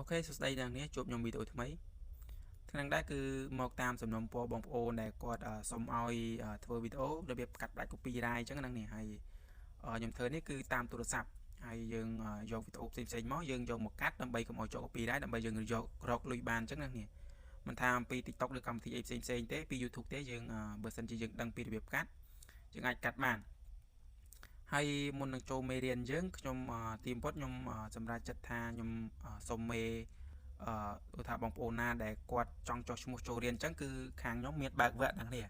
OK សួស្តីអ្នកនាងជួបខ្ញុំវីដេអូថ្មីថ្ងៃនេះដែរគឺមកតាមសំណុំពរបងប្អូនដែលគាត់សុំឲ្យធ្វើវីដេអូរបៀបកាត់ផ្ដាច់ copyright អញ្ចឹងណានេះហើយខ្ញុំធ្វើនេះគឺតាមទូរស័ព្ទហើយយើងយកវីដេអូផ្សេងៗមកយើងយកមកកាត់ដើម្បីកុំឲ្យជាប់ copyright ដើម្បីយើងយករកលុយបានអញ្ចឹងណានេះមិនថាអំពី TikTok ឬកម្មវិធីអីផ្សេងៗទេពី YouTube ទេយើងបើសិនជាយើងដឹងពីរបៀបកាត់យើងអាចកាត់បានហើយមុននឹងចូលមេរៀនយើងខ្ញុំទីបំផុតខ្ញុំសម្រាប់ចិត្តថាខ្ញុំសុំមេអឺថាបងប្អូនណាដែលគាត់ចង់ចុះឈ្មោះចូលរៀនអញ្ចឹងគឺខាងខ្ញុំមានបើកវគ្គហ្នឹងនេះ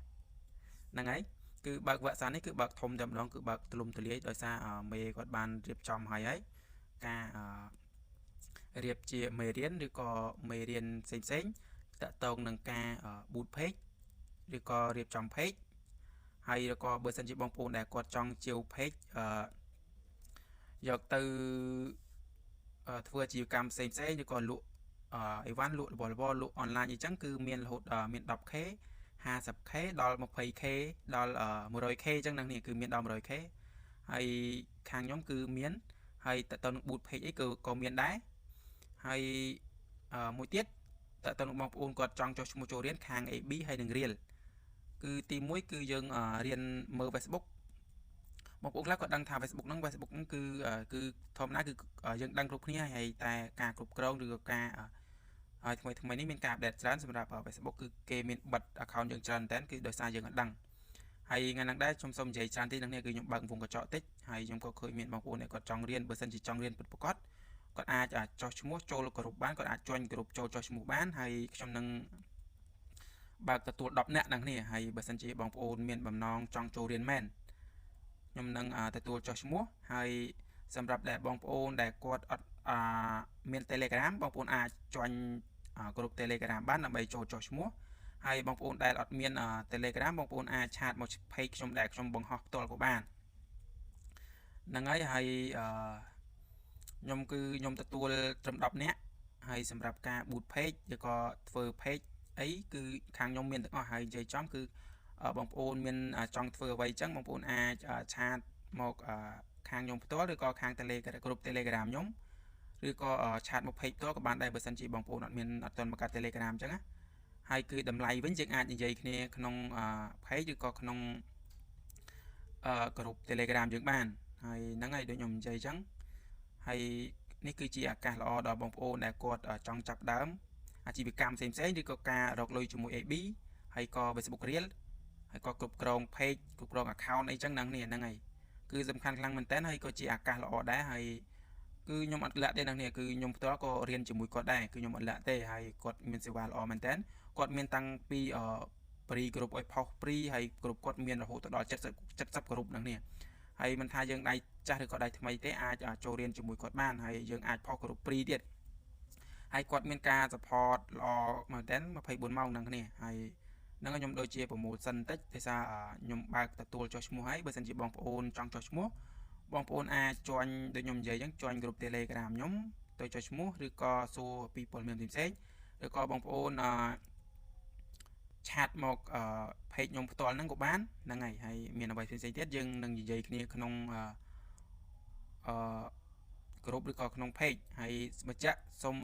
ហ្នឹងហើយគឺបើកវគ្គសារនេះគឺបើកធំតែម្ដងគឺបើកទូលំទូលាយដោយសារមេគាត់បានរៀបចំហើយហើយការរៀបជាមេរៀនឬក៏មេរៀនផ្សេងផ្សេងតាក់ទងនឹងការ boost page ឬក៏រៀបចំ page ហើយឬក៏បើសិនជាបងប្អូនដែលគាត់ចង់ជាវ page អឺយកទៅធ្វើអាជីវកម្មផ្សេងផ្សេងឬក៏លក់អីវ៉ាន់លក់របស់របរលក់អនឡាញអីចឹងគឺមានរហូតមាន 10K 50K ដល់ 20K ដល់ 100K អញ្ចឹងហ្នឹងនេះគឺមានដល់ 100K ហើយខាងខ្ញុំគឺមានហើយតទៅនឹង boost page អីគឺក៏មានដែរហើយមួយទៀតតទៅនឹងបងប្អូនគាត់ចង់ចុះឈ្មោះចូលរៀនខាង AB ហើយនឹង Real គឺទី1គឺយើងរៀនមើល Facebook បងប្អូនខ្លះគាត់ដឹងថា Facebook ហ្នឹង Facebook ហ្នឹងគឺគឺធម្មតាគឺយើងដឹងគ្រប់គ្នាហើយតែការគ្រប់គ្រងឬក៏ការហើយថ្មីថ្មីនេះមានការ update ច្រើនសម្រាប់ Facebook គឺគេមានបិទ account យើងច្រើនតែគឺដោយសារយើងអត់ដឹងហើយថ្ងៃហ្នឹងដែរខ្ញុំសូមនិយាយច្រើនតិចនឹងនេះគឺខ្ញុំបើកវងកញ្ចក់តិចហើយខ្ញុំក៏ឃើញមានបងប្អូនដែលគាត់ចង់រៀនបើសិនជាចង់រៀនពិតប្រាកដគាត់អាចចុះឈ្មោះចូលក្រុមបានគាត់អាច join ក្រុមចូលចុះឈ្មោះបានហើយខ្ញុំនឹងបើកទទួល10នាក់នឹងគ្នាហើយបើសិនជាបងប្អូនមានបំណងចង់ចូលរៀនមែនខ្ញុំនឹងទទួលចុះឈ្មោះហើយសម្រាប់ដែលបងប្អូនដែលគាត់អត់មាន Telegram បងប្អូនអាច join ក្រុម Telegram បានដើម្បីចូលចុះឈ្មោះហើយបងប្អូនដែលអត់មាន Telegram បងប្អូនអាច chat មក page ខ្ញុំដែលខ្ញុំបង្ហោះផ្ទាល់ក៏បានហ្នឹងហើយហើយអឺខ្ញុំគឺខ្ញុំទទួលត្រឹម10នាក់ហើយសម្រាប់ការ boost page ឬក៏ធ្វើ page អីគឺខាងខ្ញុំមានទាំងអស់ហើយនិយាយចំគឺបងប្អូនមានចង់ធ្វើអ្វីចឹងបងប្អូនអាច chat មកខាងខ្ញុំផ្ទាល់ឬក៏ខាង Telegram ក្រុម Telegram ខ្ញុំឬក៏ chat មក page ផ្ទាល់ក៏បានដែរបើសិនជាបងប្អូនអត់មានអត់ទាន់បង្កើត Telegram អញ្ចឹងណាហើយគឺតម្លៃវិញយើងអាចនិយាយគ្នាក្នុង page ឬក៏ក្នុងក្រុម Telegram យើងបានហើយហ្នឹងហើយដូចខ្ញុំនិយាយអញ្ចឹងហើយនេះគឺជាឱកាសល្អដល់បងប្អូនដែលគាត់ចង់ចាប់ដើមអាជីវកម្មផ្សេងៗឬក៏ការរកលុយជាមួយ AB ហើយក៏ Facebook Reel ហើយក៏គ្រប់គ្រង page គ្រប់គ្រង account អីចឹងហ្នឹងនេះហ្នឹងហើយគឺសំខាន់ខ្លាំងមែនតើហើយក៏ជាឱកាសល្អដែរហើយគឺខ្ញុំអត់លាក់ទេហ្នឹងនេះគឺខ្ញុំផ្ទាល់ក៏រៀនជាមួយគាត់ដែរគឺខ្ញុំអត់លាក់ទេហើយគាត់មានសេវាល្អមែនតើគាត់មានតាំងពី free គ្រប់ឲ្យផុស free ហើយគ្រប់គាត់មានរហូតដល់70 70គ្រប់ហ្នឹងនេះហើយមិនថាយើងដៃចាស់ឬក៏ដៃថ្មីទេអាចចូលរៀនជាមួយគាត់បានហើយយើងអាចផុសគ្រប់ free ទៀតហើយគាត់មានការ support ល្អមែនតើ24ម៉ោងហ្នឹងគ្នាហើយហ្នឹងខ្ញុំដូចជា promotion តិចដោយសារខ្ញុំបើកទទួលចុះឈ្មោះហើយបើសិនជាបងប្អូនចង់ចុះឈ្មោះបងប្អូនអាច join ដូចខ្ញុំនិយាយអញ្ចឹង join ក្រុម Telegram ខ្ញុំទៅចុះឈ្មោះឬក៏សួរពីព័ត៌មានផ្សេងៗឬក៏បងប្អូនអឺ chat មក page ខ្ញុំផ្ទាល់ហ្នឹងក៏បានហ្នឹងហើយហើយមានអ្វីផ្សេងៗទៀតយើងនឹងនិយាយគ្នាក្នុងអឺក្រុមឬក៏ក្នុង page ហើយបញ្ជាក់សូម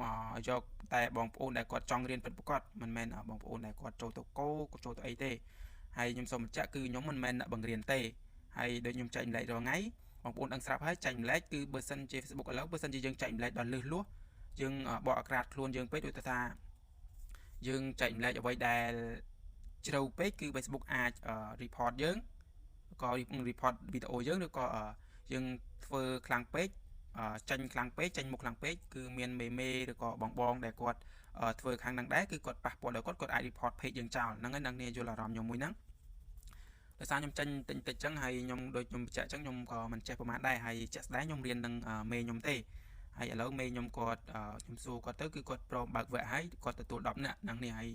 យកតែបងប្អូនដែលគាត់ចង់រៀនពិតប្រាកដមិនមែនបងប្អូនដែលគាត់ចូលទៅកោគាត់ចូលទៅអីទេហើយខ្ញុំសូមបញ្ជាក់គឺខ្ញុំមិនមែនអ្នកបង្រៀនទេហើយដូចខ្ញុំចែកម្លែករាល់ថ្ងៃបងប្អូនដឹងស្រាប់ហើយចែកម្លែកគឺបើសិនជា Facebook ឥឡូវបើសិនជាយើងចែកម្លែកដល់លឹះលួសយើងបកអក្រាតខ្លួនយើងពេកដូចថាយើងចែកម្លែកអ្វីដែលជ្រៅពេកគឺ Facebook អាច report យើងក៏ report វីដេអូយើងឬក៏យើងធ្វើខ្លាំងពេកចេញខ្លាំងពេកចេញមុខខ្លាំងពេកគឺមានមេមេឬក៏បងបងដែលគាត់ធ្វើខាងហ្នឹងដែរគឺគាត់ប៉ះពាល់ដល់គាត់គាត់អាច report page យើងចោលហ្នឹងហើយនឹងនេះយល់អារម្មណ៍ខ្ញុំមួយហ្នឹងដោយសារខ្ញុំចេញតិចតិចចឹងហើយខ្ញុំដូចខ្ញុំបញ្ជាក់ចឹងខ្ញុំក៏មិនចេះប្រហែលដែរហើយជាក់ស្ដែងខ្ញុំរៀននឹងមេខ្ញុំទេហើយឥឡូវមេខ្ញុំគាត់ខ្ញុំសួរគាត់ទៅគឺគាត់ព្រមបើកវគ្គហើយគាត់ទទួល10នាក់ហ្នឹងនេះហើយ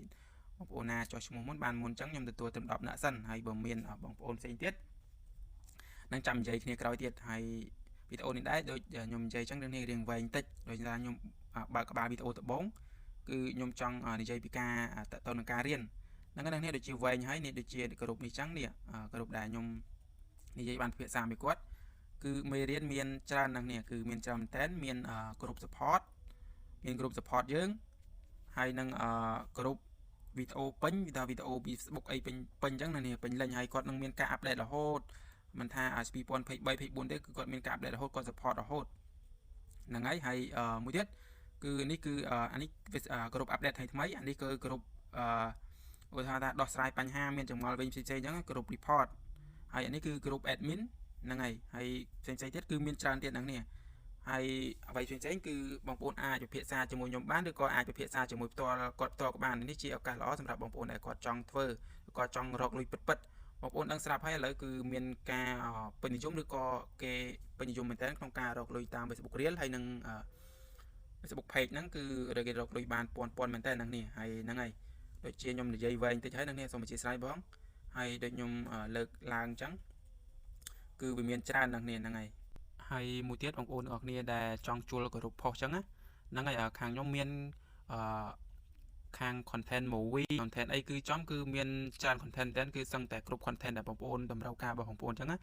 បងប្អូនណាចុះឈ្មោះមុនបានមុនចឹងខ្ញុំទទួលត្រឹម10នាក់សិនហើយបើមានបងប្អូនផ្សេងទៀតនឹងចាំនិយាយគ្នាក្រោយទៀតហើយវីដេអូនេះដែរដូចខ្ញុំនិយាយចឹងរឿងនេះរៀងវែងតិចដោយសារខ្ញុំបើកក្បាលវីដេអូដំបូងគឺខ្ញុំចង់និយាយពីការតទៅនឹងការរៀនហ្នឹងនេះដូចជាវែងហើយនេះដូចជាក្រុមនេះចឹងនេះក្រុមដែលខ្ញុំនិយាយបានពិភាក្សាមួយគាត់គឺមេរៀនមានច្រើនណាស់នេះគឺមានច្រើនមែនតើមានក្រុម support មានក្រុម support យើងហើយនឹងក្រុមវីដេអូពេញវីដេអូ Facebook អីពេញពេញអញ្ចឹងណានេះពេញលេញហើយគាត់នឹងមានការ update រហូតមិនថា2023 24ទេគឺគាត់មានការ update រហូតគាត់ support រហូតហ្នឹងហើយហើយមួយទៀតគឺនេះគឺអានេះក្រុម update ថ្មីថ្មីអានេះគឺក្រុមឧទាហរណ៍ថាដោះស្រាយបញ្ហាមានចម្ងល់វិញផ្សេងៗអញ្ចឹងក្រុម report ហើយអានេះគឺក្រុម admin ហ្នឹងហើយហើយផ្សេងៗទៀតគឺមានច្រើនទៀតហ្នឹងនេះហើយអ្វីផ្សេងៗគឺបងប្អូនអាចពិភាក្សាជាមួយខ្ញុំបានឬក៏អាចពិភាក្សាជាមួយផ្ទាល់គាត់ផ្ទាល់ក៏បាននេះជាឱកាសល្អសម្រាប់បងប្អូនដែលគាត់ចង់ធ្វើគាត់ចង់រកលុយពិតៗបងប្អូនដឹងស្រាប់ហើយឥឡូវគឺមានការពេញនិយមឬក៏គេពេញនិយមមែនទែនក្នុងការរកលុយតាម Facebook Reel ហើយនិង Facebook Page ហ្នឹងគឺគេរកលុយបានពាន់ពាន់មែនទែនហ្នឹងនេះហើយហ្នឹងហើយដូចជាខ្ញុំនិយាយវែងតិចហើយហ្នឹងនេះសូមអធិស្ឋានបងហើយដូចខ្ញុំលើកឡើងអញ្ចឹងគឺវាមានច្រើនហ្នឹងនេះហ្នឹងហើយហើយមួយទៀតបងប្អូនទាំងអស់គ្នាដែលចង់ជួលគោរពផុសអញ្ចឹងណាហ្នឹងហើយខាងខ្ញុំមានអឺខាង content movie content អីគឺចំគឺមានច្រើន content តែគឺសឹងតែគ្រប់ content ដែលបងប្អូនតម្រូវការរបស់បងប្អូនអញ្ចឹងណា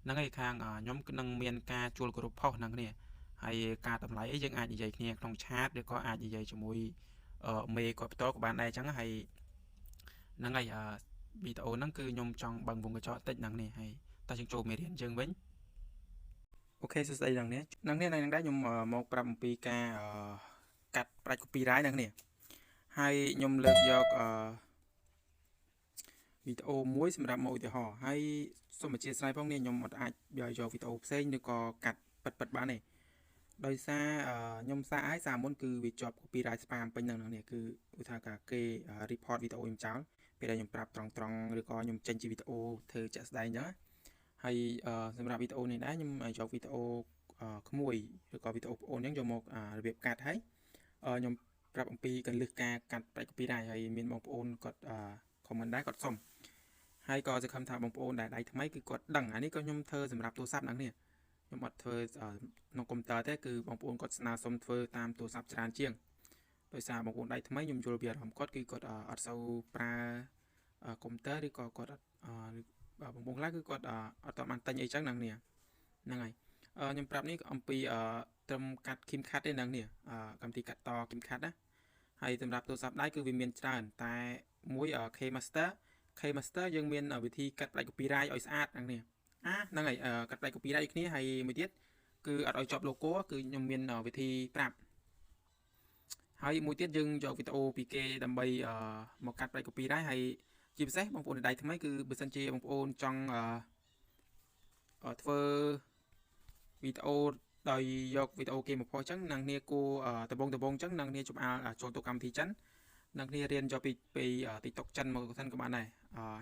ហ្នឹងហើយខាងខ្ញុំនឹងមានការជួលគោរពផុសហ្នឹងនេះហើយការតម្លៃអីយើងអាចនិយាយគ្នាក្នុង chat ឬក៏អាចនិយាយជាមួយមេគាត់ផ្ទាល់ក៏បានដែរអញ្ចឹងហើយហ្នឹងហើយវីដេអូហ្នឹងគឺខ្ញុំចង់បើកវងកញ្ចក់តិចហ្នឹងនេះហើយតោះយើងចូលមេរៀនយើងវិញ OK សួស្តីដល់អ្នកហ្នឹងនេះហ្នឹងដែរខ្ញុំមកប្រាប់អំពីការកាត់ផ្ដាច់ copyright ហ្នឹងនេះហើយខ្ញុំលើកយកអឺវីដេអូមួយសម្រាប់មកឧទាហរណ៍ហើយសូមអធិស្ឋានផងនេះខ្ញុំអត់អាចយកវីដេអូផ្សេងឬក៏កាត់ពិតពិតបានទេដោយសារខ្ញុំសាកឲ្យសារមុនគឺវាជាប់ copyright spam ពេញហ្នឹងនេះគឺឧទាហរណ៍ថាគេ report វីដេអូខ្ញុំចោលពេលដែលខ្ញុំប្រាប់ត្រង់ត្រង់ឬក៏ខ្ញុំចេញជាវីដេអូធ្វើជាក់ស្ដែងអញ្ចឹងហើយសម្រាប់វីដេអូនេះដែរខ្ញុំយកវីដេអូក្មួយឬក៏វីដេអូប្អូនអញ្ចឹងយកមករបៀបកាត់ហើយខ្ញុំប្រាប់អំពីកលឹះការកាត់ផ្ដាច់ copyright ហើយមានបងប្អូនគាត់ comment ដែរគាត់សុំហើយក៏សង្ឃឹមថាបងប្អូនដែលដៃថ្មីគឺគាត់ដឹងអានេះក៏ខ្ញុំធ្វើសម្រាប់ទូរស័ព្ទហ្នឹងនេះខ្ញុំអត់ធ្វើក្នុងកុំព្យូទ័រទេគឺបងប្អូនគាត់ស្នើសុំធ្វើតាមទូរស័ព្ទច្រើនជាងដោយសារបងប្អូនដៃថ្មីខ្ញុំយល់ពីអារម្មណ៍គាត់គឺគាត់អត់សូវប្រើកុំព្យូទ័រឬក៏គាត់អត់បងប្អូនខ្លះគឺគាត់អត់តបានទិញអីចឹងហ្នឹងនេះហ្នឹងហើយខ្ញុំប្រាប់នេះអំពីត្រឹមកាត់ CapCut ទេហ្នឹងនេះកម្មវិធីកាត់ត CapCut ណាហើយសម្រាប់ទូរស័ព្ទដៃគឺវាមានច្រើនតែមួយ KineMaster KineMaster យើងមានវិធីកាត់ផ្ដាច់ copyright ឲ្យស្អាតហ្នឹងនេះអាហ្នឹងហើយកាត់ផ្ដាច់ copyright ដូចគ្នាហើយមួយទៀតគឺអត់ឲ្យជាប់ logo គឺខ្ញុំមានវិធីប្រាប់ហើយមួយទៀតយើងយកវីដេអូពីគេដើម្បីមកកាត់ផ្ដាច់ copyright ហើយជាពិសេសបងប្អូនដៃថ្មីគឺបើសិនជាបងប្អូនចង់ធ្វើវីដេអូដោយយកវីដេអូគេមកផុសអញ្ចឹងនឹងគ្នាគួរដបងដបងអញ្ចឹងនឹងគ្នាចំអាលចូលទៅកម្មវិធីចិននឹងគ្នារៀនយកពីពី TikTok ចិនមកសិនក៏បានដែរ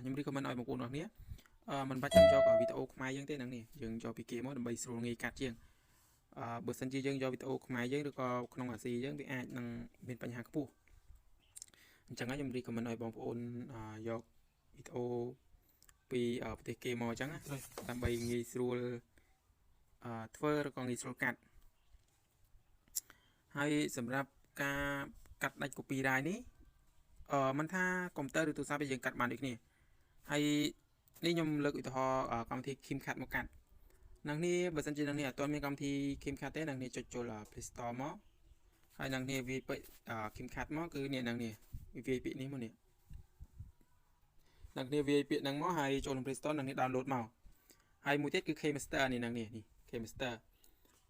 ខ្ញុំ recommend ឲ្យបងប្អូនទាំងគ្នាមិនបាច់ចាំយកវីដេអូខ្មែរយើងទេនឹងនេះយើងយកពីគេមកដើម្បីស្រួលងាយកាត់ជាងបើសិនជាយើងយកវីដេអូខ្មែរយើងឬក៏ក្នុងអាស៊ីយើងវាអាចនឹងមានបញ្ហាខ្ពស់អញ្ចឹងហើយខ្ញុំ recommend ឲ្យបងប្អូនយកវីដេអូពីប្រទេសគេមកអញ្ចឹងដើម្បីងាយស្រួលធ្វើឬក៏ងាយស្រួលកាត់ហើយសម្រាប់ការកាត់ដាច់ copyright នេះមិនថាកុំព្យូទ័រឬទូរស័ព្ទយើងកាត់បានដូចគ្នាហើយនេះខ្ញុំលើកឧទាហរណ៍កម្មវិធី CapCut មកកាត់នឹងនេះបើសិនជានឹងនេះអត់ទាន់មានកម្មវិធី CapCut ទេនឹងនេះចុចចូល Play Store មកហើយនឹងនេះវាពាក្យ CapCut មកគឺនេះនឹងនេះវាវាយពាក្យនេះមកនេះនឹងនេះវាយពាក្យហ្នឹងមកហើយចូលក្នុង Play Store នឹងនេះ download មកហើយមួយទៀតគឺ KineMaster នេះនឹងនេះនេះ KineMaster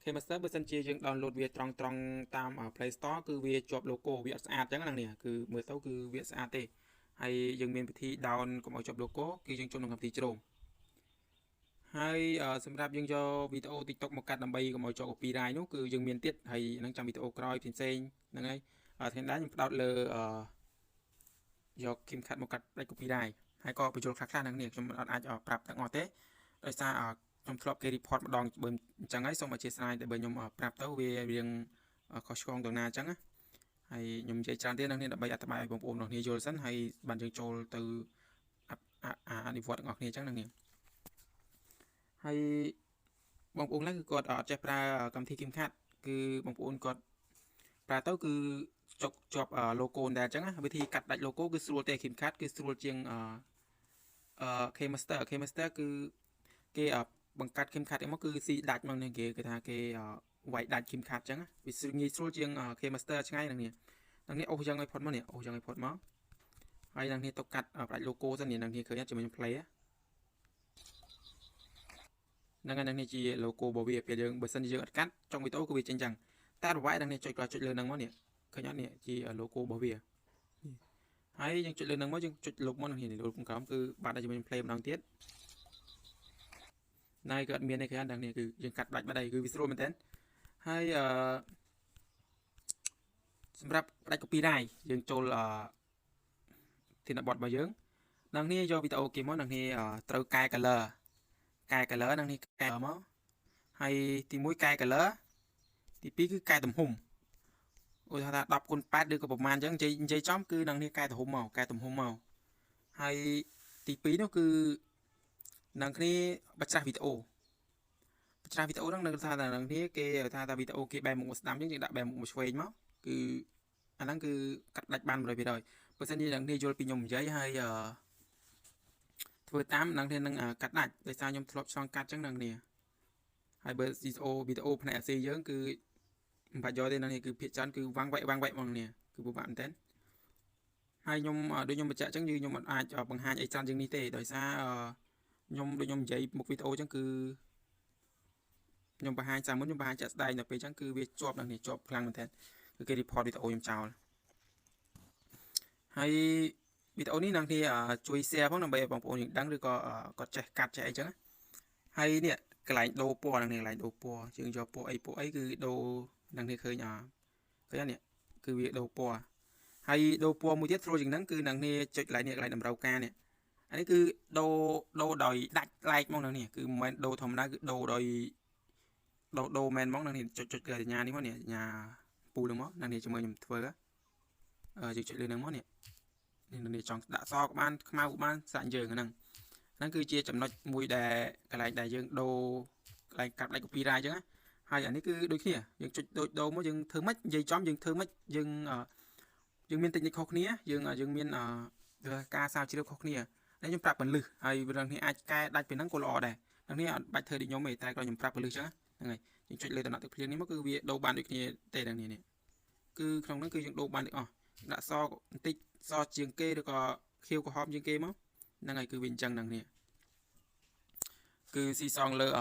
KineMaster បើសិនជាយើង download វាត្រង់ត្រង់តាម Play Store គឺវាជាប់ logo វាអត់ស្អាតអញ្ចឹងហ្នឹងនេះគឺមើលទៅគឺវាស្អាតទេហើយយើងមានវិធី down កុំឲ្យជាប់ logo គឺយើងចូលក្នុងកម្មវិធី Chrome ហើយសម្រាប់យើងយកវីដេអូ TikTok មកកាត់ដើម្បីកុំឲ្យជាប់ copyright នោះគឺយើងមានទៀតហើយហ្នឹងចាំវីដេអូក្រោយផ្សេងៗហ្នឹងហើយថ្ងៃនេះខ្ញុំផ្ដោតលើយក CapCut មកកាត់ផ្ដាច់ copyright ហើយក៏បញ្យល់ខ្លះៗហ្នឹងនេះខ្ញុំអត់អាចប្រាប់ទាំងអស់ទេដោយសារខ្ញុំធ្លាប់គេ report ម្ដងបើអញ្ចឹងហើយសូមអធិស្ឋានតែបើខ្ញុំប្រាប់ទៅវារៀងខុសឆ្គងទៅណាអញ្ចឹងណាហើយខ្ញុំនិយាយច្រើនទៀតនឹងនេះដើម្បីអធិប្បាយឲ្យបងប្អូនទាំងគ្នាយល់សិនហើយបានយើងចូលទៅអនុវត្តទាំងអស់គ្នាអញ្ចឹងនឹងនេះហើយបងប្អូនខ្លះគឺគាត់អត់ចេះប្រើកម្មវិធី CapCut គឺបងប្អូនគាត់ប្រើទៅគឺចុកជាប់ logo ដែរអញ្ចឹងណាវិធីកាត់ដាច់ logo គឺស្រួលទេ CapCut គឺស្រួលជាងអឺ KineMaster KineMaster គឺគេបង្កាត់ CapCut មកគឺស៊ីដាច់មកនេះគេគេថាគេ វាយដាច់ CapCut ចឹងវាងាយស្រួលជាង KineMaster ឆ្ងាយហ្នឹងនេះហ្នឹងនេះអូសយ៉ាងឲ្យផុតមកនេះអូសយ៉ាងឲ្យផុតមកហើយនឹងនេះទៅកាត់ផ្ដាច់ logo សិននេះនឹងនេះឃើញជាមួយខ្ញុំ play ហ្នឹងហើយនឹងនេះជា logo របស់វាពេលយើងបើសិនជាយើងអត់កាត់ចុងវីដេអូគឺវាចេញចឹងតែរវាយនឹងនេះចុចក៏ចុចលើហ្នឹងមកនេះឃើញអត់នេះជា logo របស់វាហើយយើងចុចលើហ្នឹងមកយើងចុចលុបមកនឹងនេះលុបក្រោមគឺបាត់ហើយជាមួយខ្ញុំ play ម្ដងទៀតណៃក៏អត់មានទេគេហ្នឹងនេះគឺយើងកាត់ផ្ដាច់បាត់ហើយគឺវាស្រួលមែនតើហើយអឺសម្រាប់ផ្ដាច់ copyright យើងចូលអឺធានបទរបស់យើងនឹងនេះយកវីដេអូគេមកនឹងនេះត្រូវកែ color កែ color នឹងនេះកែមកហើយទី1កែ color ទី2គឺកែទំហំឧទាហរណ៍ថា10គុណ8ឬក៏ប្រហែលអញ្ចឹងនិយាយចំគឺនឹងនេះកែទំហំមកកែទំហំមកហើយទី2នោះគឺនឹងគ្នាបច្ច្រាស់វីដេអូបច្ច្រាស់វីដេអូហ្នឹងនឹងថានឹងគ្នាគេថាថាវីដេអូគេបែរមុខមកស្ដាំអញ្ចឹងយើងដាក់បែរមុខមកឆ្វេងមកគឺអាហ្នឹងគឺកាត់ដាច់បាន100%បើសិនជានឹងគ្នាយល់ពីខ្ញុំនិយាយហើយអឺធ្វើតាមនឹងគ្នានឹងកាត់ដាច់ដោយសារខ្ញុំធ្លាប់ឆ្លងកាត់អញ្ចឹងនឹងគ្នាហើយបើ CSO វីដេអូផ្នែកអាស៊ីយើងគឺមិនបាច់យកទេនឹងនេះគឺភាគច្រើនគឺវាំងវាក់វាំងវាក់ហ្មងនេះគឺពិបាកមែនតើហើយខ្ញុំដូចខ្ញុំបញ្ជាក់អញ្ចឹងគឺខ្ញុំអត់អាចបង្ហាញអីច្រើនជាងនេះទេដោយសារខ្ញុំដូចខ្ញុំនិយាយមុខវីដេអូអញ្ចឹងគឺខ្ញុំបង្ហាញតាមមុនខ្ញុំបង្ហាញជាក់ស្ដែងដល់ពេលអញ្ចឹងគឺវាជាប់នឹងនេះជាប់ខ្លាំងមែនតើគឺគេ report វីដេអូខ្ញុំចោលហើយវីដេអូនេះនឹងគ្នាជួយ share ផងដើម្បីឲ្យបងប្អូនយើងដឹងឬក៏គាត់ចេះកាត់ចេះអីចឹងហើយនេះកន្លែងដូរពណ៌នឹងនេះកន្លែងដូរពណ៌យើងយកពណ៌អីពណ៌អីគឺដូរនឹងនេះឃើញអឃើញនេះគឺវាដូរពណ៌ហើយដូរពណ៌មួយទៀតស្រួលជាងហ្នឹងគឺនឹងនេះចុចកន្លែងនេះកន្លែងតម្រូវការនេះអានេះគឺដូរដូរដោយដាច់ឡែកមកនឹងនេះគឺមិនមែនដូរធម្មតាគឺដូរដោយដូរដូរមែនហ្មងនឹងនេះចុចចុចសញ្ញានេះមកនេះសញ្ញាពូលហ្នឹងមកនឹងនេះជាមួយខ្ញុំធ្វើអឺយើងចុចលើហ្នឹងមកនេះនេះនេះចង់ដាក់សក៏បានខ្មៅក៏បានសាក់យើងហ្នឹងហ្នឹងគឺជាចំណុចមួយដែលកន្លែងដែលយើងដូរកន្លែងកាត់ដាច់ copyright អញ្ចឹងណាហើយអានេះគឺដូចគ្នាយើងចុចដូចដូរមកយើងធ្វើម៉េចនិយាយចំយើងធ្វើម៉េចយើងយើងមានតិចនិចខុសគ្នាយើងយើងមានការសាវជ្រាវខុសគ្នានេះខ្ញុំប្រាប់ពលឹះហើយរឿងនេះអាចកែដាច់ពីហ្នឹងក៏ល្អដែររឿងនេះអត់បាច់ធ្វើដូចខ្ញុំទេតែក៏ខ្ញុំប្រាប់ពលឹះអញ្ចឹងហ្នឹងហើយយើងចុចលើតំណក់ទឹកភ្លៀងនេះមកគឺវាដូរបានដូចគ្នាទេទាំងនេះនេះគឺក្នុងហ្នឹងគឺយើងដូរបានទាំងអស់ដាក់សបន្តិចសជាងគេឬក៏ខៀវក្រហមជាងគេមកហ្នឹងហើយគឺវាអញ្ចឹងហ្នឹងនេះគឺស៊ីសងលើអ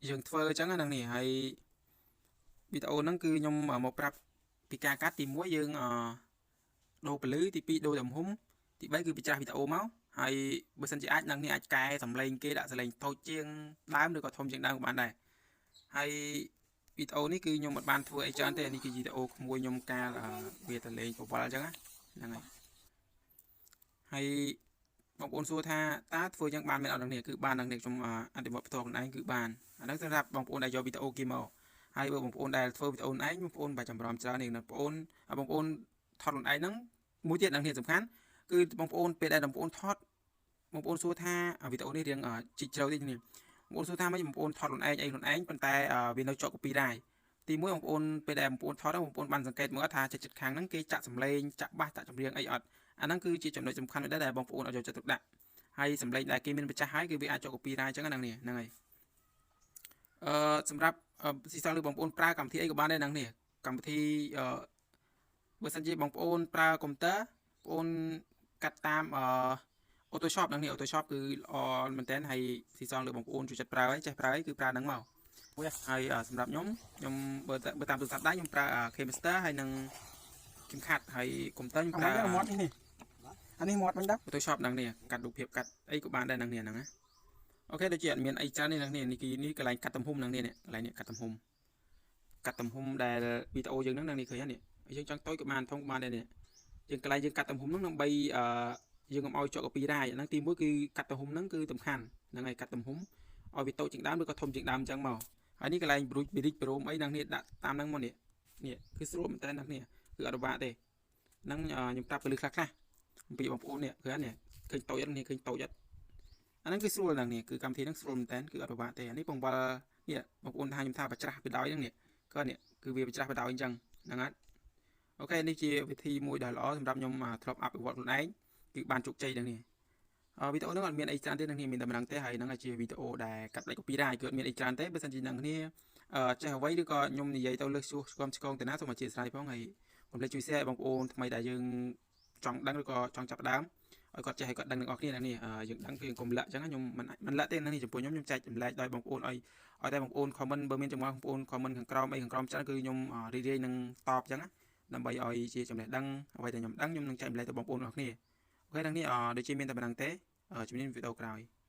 យើងធ្វើអញ្ចឹងហ្នឹងនេះហើយវីដេអូហ្នឹងគឺខ្ញុំមកប្រាប់ពីការកាត់ទី1យើងអដូរពលឺទី2ដូរទំហំទី3គឺបញ្ច្រាស់វីដេអូមកហើយបើសិនជាអាចនឹងនេះអាចកែសំឡេងគេដាក់សំឡេងតូចជាងដើមឬក៏ធំជាងដើមក៏បានដែរហើយវីដេអូនេះគឺខ្ញុំអត់បានធ្វើអីច្រើនទេនេះគឺវីដេអូក្មួយខ្ញុំកាលវាទៅលេងបវលអញ្ចឹងហ្នឹងហើយហើយបងប្អូនសួរថាតើធ្វើយ៉ាងបានមែនអត់នឹងនេះគឺបាននឹងនេះខ្ញុំអនុវត្តផ្ទាល់ខ្លួនឯងគឺបានអាហ្នឹងសម្រាប់បងប្អូនដែលយកវីដេអូគេមកហើយបើបងប្អូនដែលធ្វើវីដេអូឯងបងប្អូនបាច់ចម្រំច្រើននេះបងប្អូនបងប្អូនថតខ្លួនឯងហ្នឹងមួយទៀតនឹងនេះសំខាន់គឺបងប្អូនពេលដែលបងប្អូនថតបងប្អូនសួរថាវីដេអូនេះរៀងជីកជ្រៅតិចនេះបងប្អូនសួរថាម៉េចបងប្អូនថតខ្លួនឯងអីខ្លួនឯងប៉ុន្តែវានៅជាប់ copyright ទីមួយបងប្អូនពេលដែលបងប្អូនថតបងប្អូនបានសង្កេតមើលថាចិត្តខាងហ្នឹងគេចាក់សំឡេងចាក់បាសចាក់ចម្រៀងអីអត់អាហ្នឹងគឺជាចំណុចសំខាន់មួយដែរដែលបងប្អូនអត់យកចិត្តទុកដាក់ហើយសំឡេងដែលគេមានម្ចាស់ហើយគឺវាអាចជាប់ copyright អញ្ចឹងហ្នឹងនេះហ្នឹងហើយអឺសម្រាប់ស៊ីសងឬបងប្អូនប្រើកម្មវិធីអីក៏បានដែរហ្នឹងនេះកម្មវិធីអឺបើសិនជាបងប្អូនប្រើកុំព្យូទ័របងប្អូនកាត់តាមអឺ Photoshop ហ្នឹងនេះ Photoshop គឺល្អមែនតើហើយស៊ីសងលើបងប្អូនជួយចិត្តប្រើហើយចេះប្រើហើយគឺប្រើហ្នឹងមកហើយសម្រាប់ខ្ញុំខ្ញុំបើបើតាមទូរស័ព្ទដៃខ្ញុំប្រើ KineMaster ហើយនិង CapCut ហើយកុំព្យូទ័រខ្ញុំប្រើ មាត់នេះនេះអានេះមាត់មិនដឹង Photoshop ហ្នឹងនេះកាត់រូបភាពកាត់អីក៏បានដែរហ្នឹងនេះហ្នឹងណាOK ដូចជាអត់មានអីច្រើននេះហ្នឹងនេះនេះគឺនេះកន្លែងកាត់ទំហំហ្នឹងនេះកន្លែងនេះកាត់ទំហំកាត់ទំហំដែលវីដេអូយើងហ្នឹងនេះឃើញហ្នឹងនេះយើងចង់តូចក៏បានធំក៏បានដែរនេះយើងកន្លែងយើងកាត់ទំហំហ្នឹងដើម្បីអឺយើងកុំឲ្យជាប់ copyright ហ្នឹងទីមួយគឺកាត់ទំហំហ្នឹងគឺសំខាន់ហ្នឹងហើយកាត់ទំហំឲ្យវាតូចជាងដើមឬក៏ធំជាងដើមអញ្ចឹងមកហើយនេះកន្លែងប្រូចប៊ីរិចប្រូមអីហ្នឹងនេះដាក់តាមហ្នឹងមកនេះនេះគឺស្រួលមែនតើហ្នឹងនេះគឺអត់ពិបាកទេហ្នឹងខ្ញុំប្រាប់ពលឺខ្លះខ្លះអំពីបងប្អូននេះគឺនេះឃើញតូចអត់នេះឃើញតូចអត់អាហ្នឹងគឺស្រួលហ្នឹងនេះគឺកម្មវិធីហ្នឹងស្រួលមែនតើគឺអត់ពិបាកទេអានេះបង្វិលនេះបងប្អូនថាខ្ញុំថាបច្រាស់បដោយហ្នឹងនេះក៏នេះគឺវាបច្រាស់បដោយអញ្ចឹងហ្នឹងហើយ OK នេះជាវិធីមួយដ៏ល្អសម្រាប់ខ្ញុំធ្លាប់អភិវឌ្ឍខ្លួនឯងគឺបានជោគជ័យទាំងនេះវីដេអូហ្នឹងអត់មានអីច្រើនទេនឹងនេះមានតែម្ដងទេហើយហ្នឹងជាវីដេអូដែលកាត់ផ្ដាច់ copyright គឺអត់មានអីច្រើនទេបើសិនជានឹងគ្នា ចេះអ្វី ឬក៏ខ្ញុំនិយាយទៅលើសួសស្គមឆ្គងទៅណា សូមអធិស្ឋានផង ហើយកុំភ្លេចជួយ share បងប្អូនថ្មីដែលយើងចង់ដឹង ឬក៏ចង់ចាប់ដើម ឲ្យគាត់ចេះ ឲ្យគាត់ដឹងទាំងអស់គ្នា។ នេះយើងដឹងគឺយើងកុំលាក់អញ្ចឹង ខ្ញុំមិនលាក់ទេនេះ។ ចំពោះខ្ញុំ ខ្ញុំចែកចម្លែកដោយបងប្អូន ឲ្យតែបងប្អូន comment បើមានចម្ងល់ បងប្អូន comment ខាងក្រោមអីខាងក្រោមច្រើន គឺខ្ញុំរីករាយនឹងតបអញ្ចឹង ដើម្បីឲ្យជាចំណេះដឹង អ្វីដែលខ្ញុំដឹង ខ្ញុំនឹងចែកម្លែកទៅបងប្អូនទាំងអស់គ្នា។ អូខេ ដល់នេះដូចជាមានតែប៉ុណ្្នឹងទេ ជំនាញវីដេអូក្រោយ។